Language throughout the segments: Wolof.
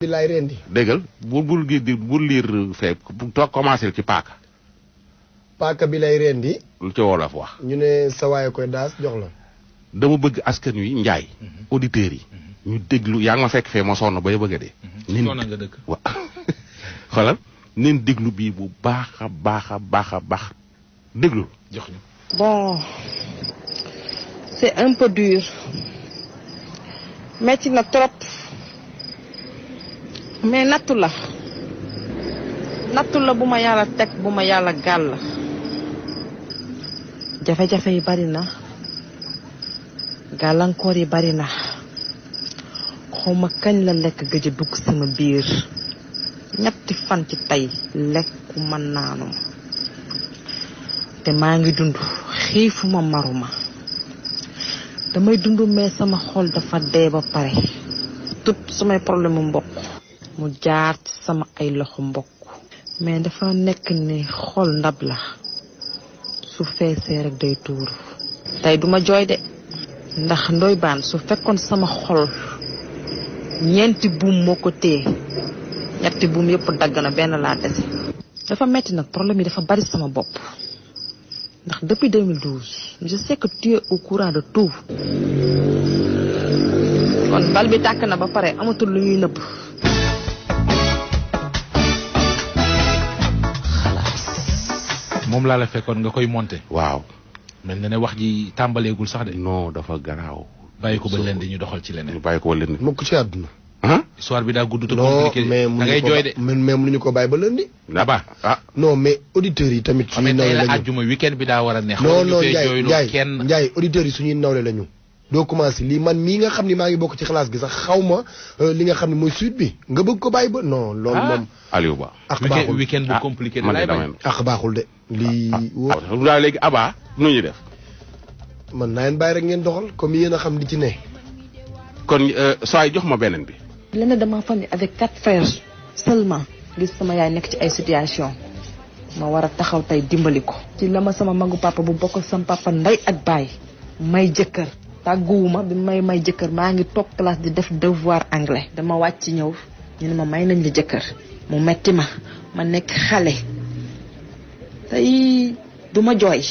bi lay rendi déggal bul liir fee toog commencé ci paaka bi lay rendi lu ci wolof wax ñu ne sa waaye koy daas jox la dama bëgg askan wi njaay auditeurs yi ñu déglu yaa ngi ma fekk fee ma sonn bay bëgg a dee nin nga dëkk wa xoolal nin déglu bii bu baax a baax déglu jox ñu bon c'est un peu dur metti na trop mais nattu la bu ma yàlla teg bu ma yàlla gàll jafe-jafe yi bari na gàllankoor yi bari na xawma kañ la lekk gëj a dugg sama biir ñetti fan ci tey lekku ma naanuma te maa ngi dund xiifuma maruma damay dund mais sama xol dafa dee ba pare tout samay problème mu mbokk mu jaar ci sama ay loxo mbokk mais dafa nekk ni xol ndab la su feesee rek day tuuru tey duma jooy de ndax ndoy baan su fekkoon sama xol ñeenti buum moo ko téye ñetti buum yëpp dagg na benn laa dese dafa metti nag problème yi dafa bari sama bopp ndax depuis 2012 je sais que tu es au courant de tout kon bal bi tàkk na ba pare amatul lu ñuy nëbb moom laa la fekkoon nga koy monter. waaw. mel na ne wax ji tàmbaleegul sax de. non dafa garaaw. bàyyi ko ba leen di ñu doxal ci leneen. ñu bàyyi ko ba leen di. mukk ci àdduna. histoire bi daa gudd te compliqué. da ngay jooy de. mais mënuñu ko bàyyi ba lundi. Daba non mais auditeurs yi tamit. suñuy nawle lañu àjjuma weekend bi daa war a neex. non Ndiaye auditeurs yi suñuy nawle lañu. doo commencé lii man mii nga xam ni maa ngi bokk ci classe gi sax xaw ma li nga xam ne mooy suite bi nga bëgg ko bàyyi ba non. loolu moom Aliou Ba. ak baaxul weekend bu compliqué da lay bañ. ak baaxul de. lii daal léegi Aba nu ñuy def. man naa leen bàyyi rek ngeen doxal comme yéen a xam li ci ne. kon Seye jox ma beneen bi. lenn dama famille avec 4 frères seulement gis sama yaay nekk ci ay situation ma war a taxaw tey dimbali ko. ci la ma sama magu papa bu bokk sama papa ndey ak baay may jëkkër. tàgguwuma bi may jëkkër maa ngi toog classe di def devoir anglais dama wàcc ñëw ñu ne ma may nañ la jëkkër mu metti ma nekk xale tey duma jooy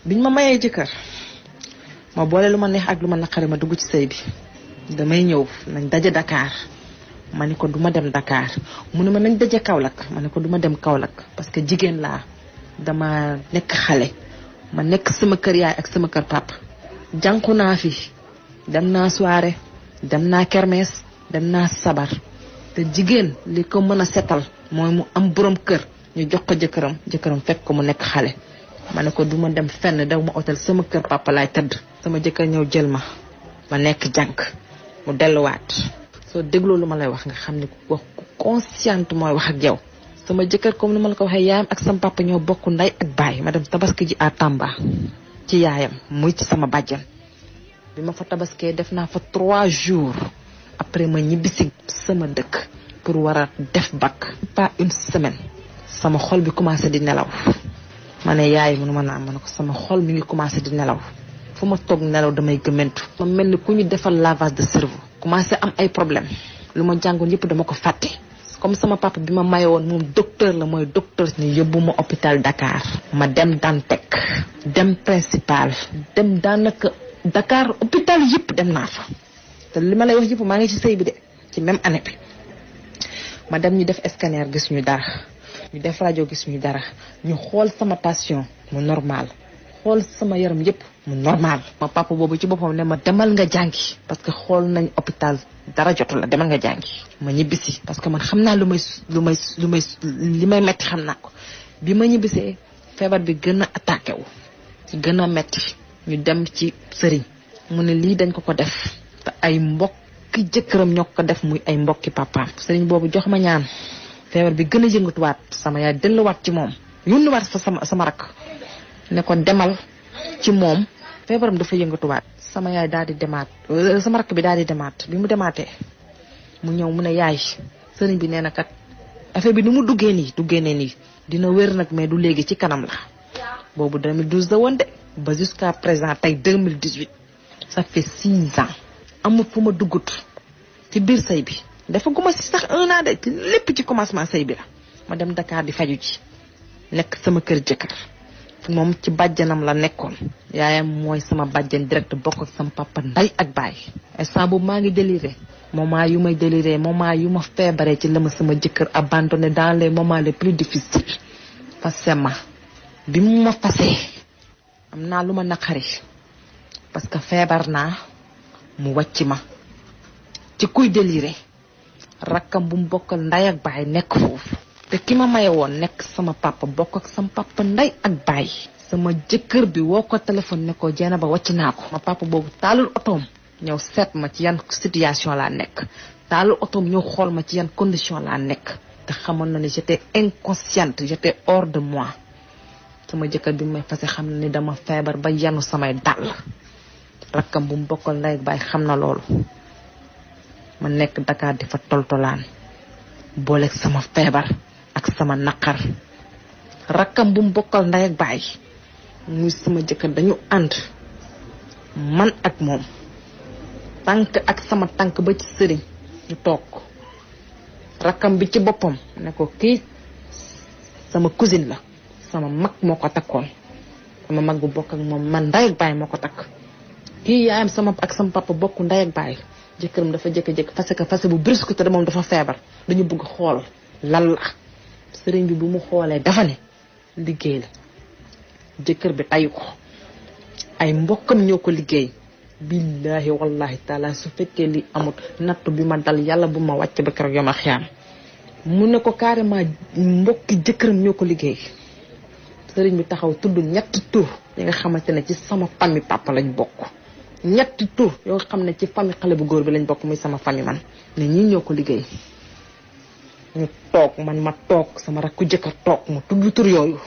biñ ma mayee jëkkër ma boole lu ma neex ak lu ma naqari ma dugg ci sëy bi damay ñëw nañ daje Dakar ma ni ko duma dem Dakar mu ne ma nañ daje Kaolack ma ne ko duma dem Kaolack parce que jigéen laa dama nekk xale ma nekk sama kër yaay ak sama kër papa jànku naa fi dem naa soirée dem naa kermesse dem naa sabar te jigéen li ko mën a setal mooy mu am borom kër ñu jox ko jëkkëram fekk ko mu nekk xale ma ne ko duma dem fenn daw ma hôtel sama kër papa laay tëdd sama jëkkër ñëw jël ma nekk jànk mu delluwaat soo dégloo lu ma lay wax nga xam ne wax ku consciente mooy wax ak yow sama jëkkër comme ni ma la ko waxee yaayam ak sama papa ñoo bokk ndey ak baay ma dem tabaski ji à Tamba ci yaayam muy ci sama bàjjan bi ma fa tabaskee def naa fa 3 jours après ma ñibbisi sama dëkk pour war a def bac pas une semaine sama xol bi commencé di nelaw ma ne yaay mënu ma naa ma ne ko sama xol mi ngi commencé di nelaw fu ma toog nelaw damay gëmmentu ma mel ni ku ñu defal lavage de cerveau commencé am ay problème lu ma jàngoon yëpp dama ko fàtte comme sama papa bi ma maye woon moom docteur la mooy docteur ni yóbbu ma hôpital Dakar ma dem Dantec dem principal dem daanaka Dakar hôpital yëpp dem naa fa te li ma lay wax yëpp maa ngi ci sëy bi de ci même année bi ma dem ñu def scanner gis ñu dara ñu def rajo gis ñu dara ñu xool sama tension mu normal xool sama yaram yëpp mu normal ma papa boobu ci boppam ne ma demal nga jàngi parce que xool nañ hôpital dara jotu la demal nga jàngi ma ñibbisi parce que man xam naa li may metti xam naa ko bi ma ñibbisee feebar bi gën a attaqué wu ci gën a metti ñu dem ci sëriñ mu ne lii dañ ko def te ay mbokki jëkkëram ñoo ko def muy ay mbokki papaam sëriñ boobu jox ma ñaan feebar bi gën a yëngatuwaat sama yaay delluwaat ci moom yónniwaat fa sama rakk ne ko demal ci moom feebaram dafa yëngatuwaat sama yaay daal di demaat sama rakk bi daal di demaat bi mu demaatee mu ñëw mu ne yaay sëriñ bi nee na kat affaire bi ni mu duggee nii dina wér nag mais du léegi ci kanam la boobu 2012 la woon de ba jusqu'à présent tey 2018 ça fait 6 ans amul fu ma duggut ci biir sëy bi dafa guma si sax 1 an de lépp ci commencement sëy bi la ma dem Dakar di faju ci nekk sama kër jëkkër moom ci bàjjanam la nekkoon yaayam mooy sama bàjjan direct bokk ak sama papa nday ak baay instant boobu maa ngi déliré moment yu may déliré moment yu ma feebaree ci la ma sama jëkkër abandonné dans les moments les plus difficiles parce que bi mu ma fasee am naa lu ma naqari parce que feebar naa mu wàcc ma ci kuy déliré rakkam bu mu bokkal nday ak baay nekk foofu te ki ma maye woon nekk sama papa bokk ak sama papa nday ak baay sama jëkkër bi woo ko téléphone ne ko jeena ba wàcc naa ko ma papa boobu taalul otoom ñëw seet ma ci yan situation laa nekk taalul otoom ñëw xool ma ci yan condition laa nekk te xamoon na ne j'étais inconsciente j'étais hors de moi sama jëkkër bi may fase xam na ni dama feebar ba yanu samay dàll rakkam bu mu bokkal nday ak baay xam na loolu ma nekk Dakar di fa toltolaan booleeg sama feebar ak sama naqar rakkam bu mu bokkal nday ak baay muy sama jëkkër dañu ànd man ak moom tànk ak sama tànk ba ci sëriñ ñu toog rakkam bi ci boppam ne ko kii sama cousine la sama mag moo ko takkoon sama mag bu bokk ak moom man nday ak baay moo ko takk kii yaayam sama ak sama papa bokku nday ak baay jëkkëram dafa jékki-jékki fase bu brusque te moom dafa feebar dañu bëgg xool lan la sëriñ bi bu mu xoolee dafa ne liggéey la jëkkër bi tayu ko ay mbokkam ñoo ko liggéey billahi wallahi taala su fekkee li amut nattu bi ma dal yàlla bu ma wàcc ba keroog yoma xiyaam mu ne ko carrément mbokki jëkkëram ñoo ko liggéey sëriñ bi taxaw tudd ñetti tur yi nga xamante ne ci sama famille papa lañ bokk ñetti tur yoo xam ne ci famille xale bu góor bi lañ bokk muy sama famille man ne ñii ñoo ko liggéey ñu toog man ma toog sama rakku jëkkër toog mu tudd tur yooyu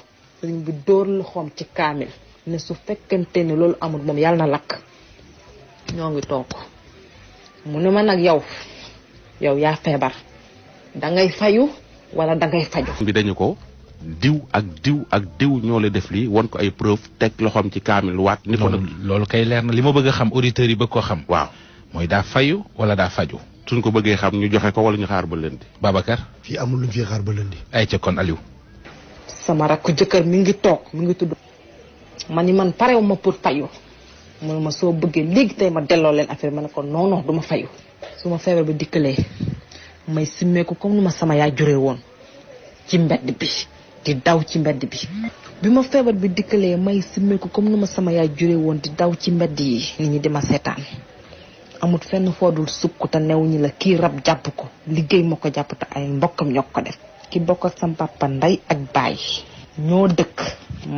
sëriñ bi dóor loxoom ci kaamil ne su fekkente ne loolu amul moom yàlla na lakk ñoo ngi toog mu ne ma nag yow yaa feebar dangay fayu wala dangay faju bi dañu ko diw ak diw ñoo la def lii won ko ay preuve teg loxoom ci kaamil waat ni ko loolu kay leer na li ma bëgg a xam auditeurs yi bëgg ko xam waaw mooy daa fayu wala daa faju suñ ko bëggee xam ñu joxe ko wala ñu xaar ba lëndi Babacar fii amul luñ fi xaar ba lëndi ay ca kon Aliou sama rakku jëkkër mi ngi toog mi ngi tudd ma ni man parew ma pour fayu mu ma soo bëggee léegi tey ma delloo leen affaire ma ne ko non du ma fayu su ma feebar ba dikkalee may simmeeku comme nu ma sama yaay juree woon ci mbedd bi di daw ci mbedd bi ma feebar bi dikkalee may simmeeku comme nu ma sama yaay juree woon di daw ci mbedd yi nit ñi di ma seetaan amut fenn foodul sukk te new ñi la kii rab jàpp ko liggéey moo ko jàpp te ay mbokkam ñoo ko def ki bokk ak sama papa nday ak baay ñoo dëkk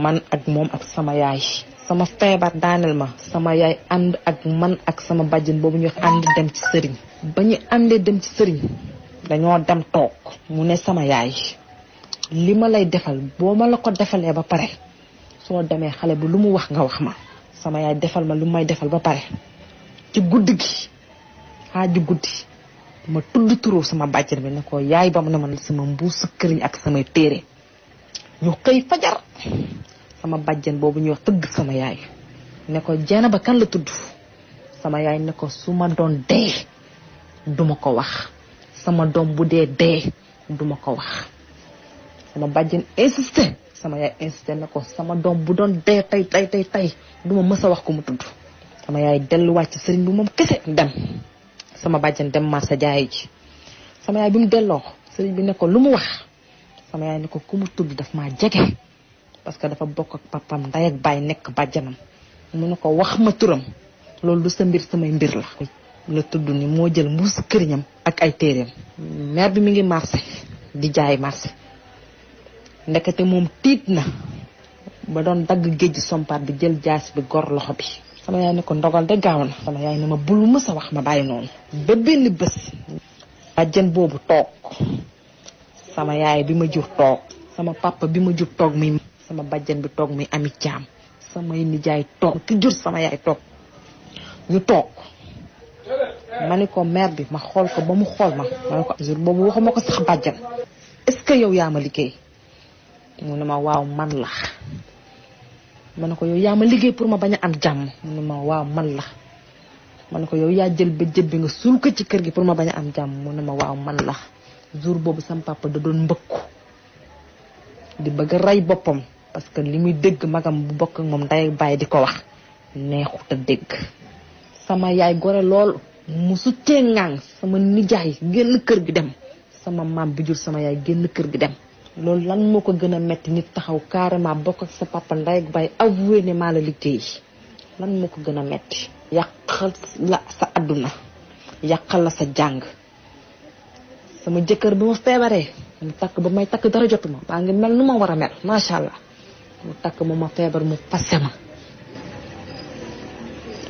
man ak moom ak sama yaay sama feebar daaneel ma sama yaay ànd ak man ak sama bàjjen boobu ñu wax ànd dem ci sëriñ ba ñu àndee dem ci sëriñ dañoo dem toog mu ne sama yaay li ma lay defal boo ma la ko defalee ba pare soo demee xale bi lu mu wax nga wax ma sama yaay defal ma lu may defal ba pare ci guddi gi xaaju guddi ma tudd turu sama bàjjen bi ne ko yaay ba mu ne ma sama mbuusu këriñ ak samay téere ñu xëy fajar sama bàjjen boobu ñuy wax tëgg sama yaay ne ko jeena ba kan la tudd sama yaay ne ko su ma doon dee duma ko wax sama doom bu dee duma ko wax sama bàjjen insisté sama yaay insisté ne ko sama doom bu doon dee tey duma mës a wax ko mu tudd sama yaay delluwaat ci sëriñ bi moom kese dem sama bàjjen dem marché jaay ji sama yaay bi mu delloo sëriñ bi ne ko lu mu wax sama yaay ne ko ku mu tudd daf maa jege parce que dafa bokk ak papam nday ak baay nekk bàjjanam mu ne ko wax ma turam loolu du sa mbir samay mbir la tudd ni moo jël mbuusu këriñam ak ay téereem mère bi mi ngi marché di jaay marché ndekete moom tiit na ba doon dagg géej sompaat bi jël jaasi bi gor loxo bi sama yaay ne ko ndogal de gaaw na sama yaay ne ma bul mës a wax ma bàyyi noonu ba benn bés bàjjen boobu toog sama yaay bi ma jur toog sama papa bi ma jur toog muy sama bàjjen bi toog muy ami caam samay nijaay toog ki jur sama yaay toog ñu toog ma ni ko mère bi ma xool ko ba mu xool ma ne ko jour boobu waxuma ko sax bàjjen est-ce que yow yaa ma liggéey mu ne ma waaw man la ma ne ko yow yaa ma liggéey pour ma bañ a am jàmm mu ne ma waaw man la man ko yow yaa jël ba jëb bi nga suul ko ci kër gi pour ma bañ a am jàmm mu ne ma waaw man la jour boobu sam papa da doon mbëkku di bëgg a rey boppam parce que li muy dégg magam bu bokk ak moom nday bàyyi di ko wax neexut a dégg sama yaay gore lool musu cee ŋàng sama nijaay génn kër gi dem sama maam bi jur sama yaay génn kër gi dem loolu lan moo ko gën a metti nit taxaw carrément bokk ak sa papa nday bàyyi avoué ne maa la liggéey lan moo ko gën a metti yàqal la sa àdduna yàqal la sa jàng sama jëkkër bi ma feebaree mu takk ba may takk dara jotuma baa ngi mel nu ma war a mel macha allah mu takk ma feebar mu passé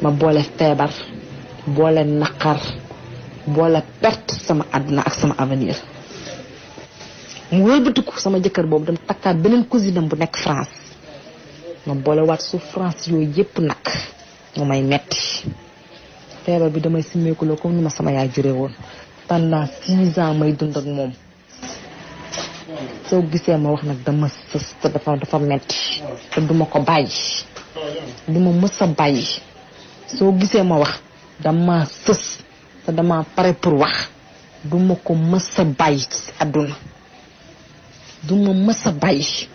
ma boole feebar boole naqar boole perte sama àdduna ak sama avenir mu wëlbatiku sama jëkkër boobu dem takkaat beneen cousine am bu nekk France ma boole waat souffrance yooyu yépp nag mu may metti feebar bi damay simmeekuloo comme ni ma sama yaay juree woon pendant 6 ans may dund ak moom soo gisee ma wax nag dama sës te dafa metti te duma ko bàyyi duma mës a bàyyi soo gisee ma wax dama sës te dama pare pour wax duma ko mës a bàyyi ci àdduna duma mës a bàyyi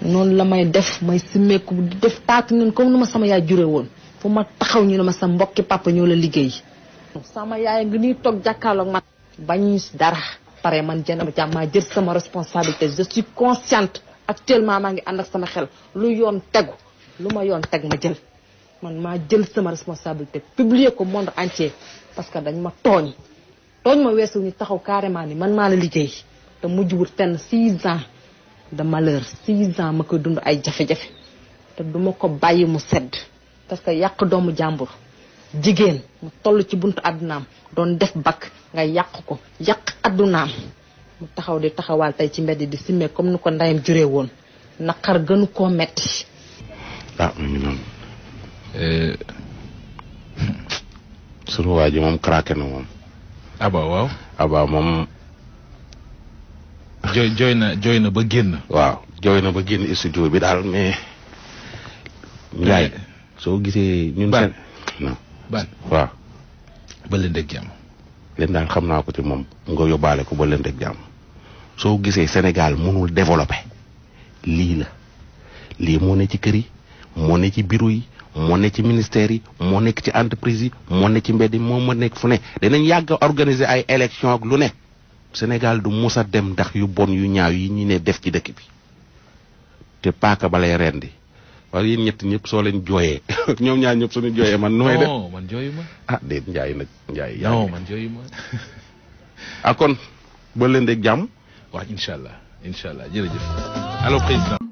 noonu la may def may simmeeku di def taatu ñun comme ni ma sama yaay jure woon fu ma taxaw ñu ne ma sa mbokki papa ñoo la liggéey sama yaay ngi nii toog jàkkaarloog man bañu dara pare man maa jël sama responsabilité je suis consciente actuellement maa ngi ànd ak sama xel lu yoon tegu lu ma yoon teg ma jël man maa jël sama responsabilité publier ko monde entier parce que dañ ma tooñ ma weesu ñu taxaw carrément ni man maa la liggéey te mujjwul fenn 6 ans de malheur 6 ans ma koy dund ay jafe-jafe te duma ko bàyyi mu sedd parce que yàq doomu jàmbur jigéen mu toll ci buntu àddunaam doon def bakk nga yàq ko yàq àddunaam mu taxaw di taxawaal tey ci mbedd di simmee comme ni ko ndayam juree woon naqar gënu koo metti mu ngi noonu sunu waa ji moom craqué na moom waaw aba moom jooy na ba génn waaw jooy na ba génn studio bi daal mais Ndiaye soo gisee ñun ban waaw ba leen deg jàmm leen daal xam naa ko ci moom nga yóbbaale ko ba leen deg jàmm soo gisee Sénégal mënul développer lii moo ne ci kër yi moo ne ci bureau yi moo ne ci ministère yi moo nekk ci entreprise yi moo ne ci mbedd yi moo nekk fu ne danañ yàgg organiser ay élection ak lu ne Sénégal du musa dem ndax yu bon yu ñaaw yi ñi ne def ci dëkk bi te paaka balay rendi waaye yéen ñett ñëpp soo leen jooyee ñoom ñaar ñëpp suñu jooyee man nooy def non man jooyu ma déet Ndiaye non man jooyu ma kon ba leen deg jàmm waaw incha allah jërëjëf allo président